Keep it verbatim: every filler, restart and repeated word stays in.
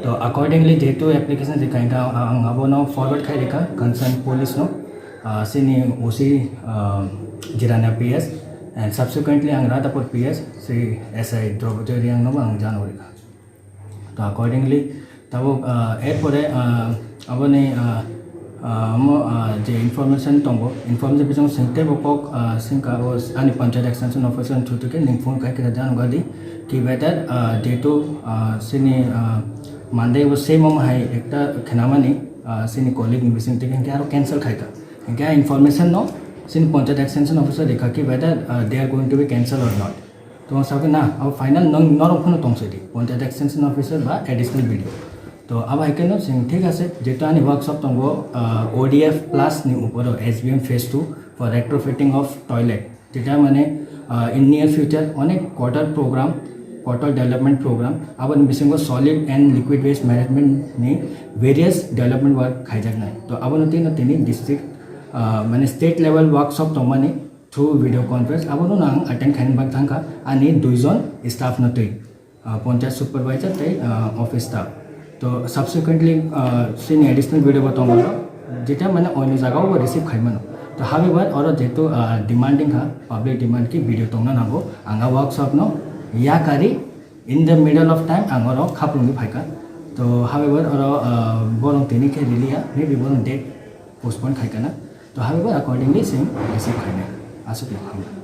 To accordingly, jehetu application rikha, ang, ang abono forward khai rikha concern police no, ah, sini O C, ah, Jirania P S, and subsequently ang Radhapur P S, si S I Draupadi Reang no ang jano rikha. To accordingly, tabo, ah, erpore, ah, aboni, ah, ah, mo, ah, je information tongo, information bising sengte bo kok, ah, sengka o ani panchayat extension officer through ke ning phone kai kira jano gadi ki better, ah, jehetu, ah, sini, ah, Monday bo same om hai ekta khenamani, ah, sini colleague ni bising tike hingke aro cancel khaika. Hingke a information no sini panchayat extension officer rikha ki whether, ah, they are going to be cancel or not. To ang sakhe na, abo final nang norok phano tongse di, panchayat extension officer ba additional B D O. To abo hai keno sing thik ase, jehetu ani workshop tongo, ah, O D F plus ni uporo S B M phase two for retrofitting of toilet. Jeta mane, ah, in near future onek quarter program, quarter development program, aboni bisingo solid and liquid waste management ni various development work khaijaknai. To abono tino tini district, ah, mane state level workshop tongmani through video conference abono ang attend khaina bak thangkha ani duijon staff no twi. Ah, panchayat supervisor tei, ah, office staff. To subsequently, ah, sini additional video bo tongo, jeta mane oino jagao bo receive khaimano. To however, oro jehetu, ah, demanding kha, public demand ki video tongna nango, ang a workshop no yakari in the middle of time ang oro khaplungwi phaikha. To however, oro, ah, borong tini khe riliya, maybe borong date postpone khaikha na. To however, accordingly sing receive khainai. Aswk no hamya.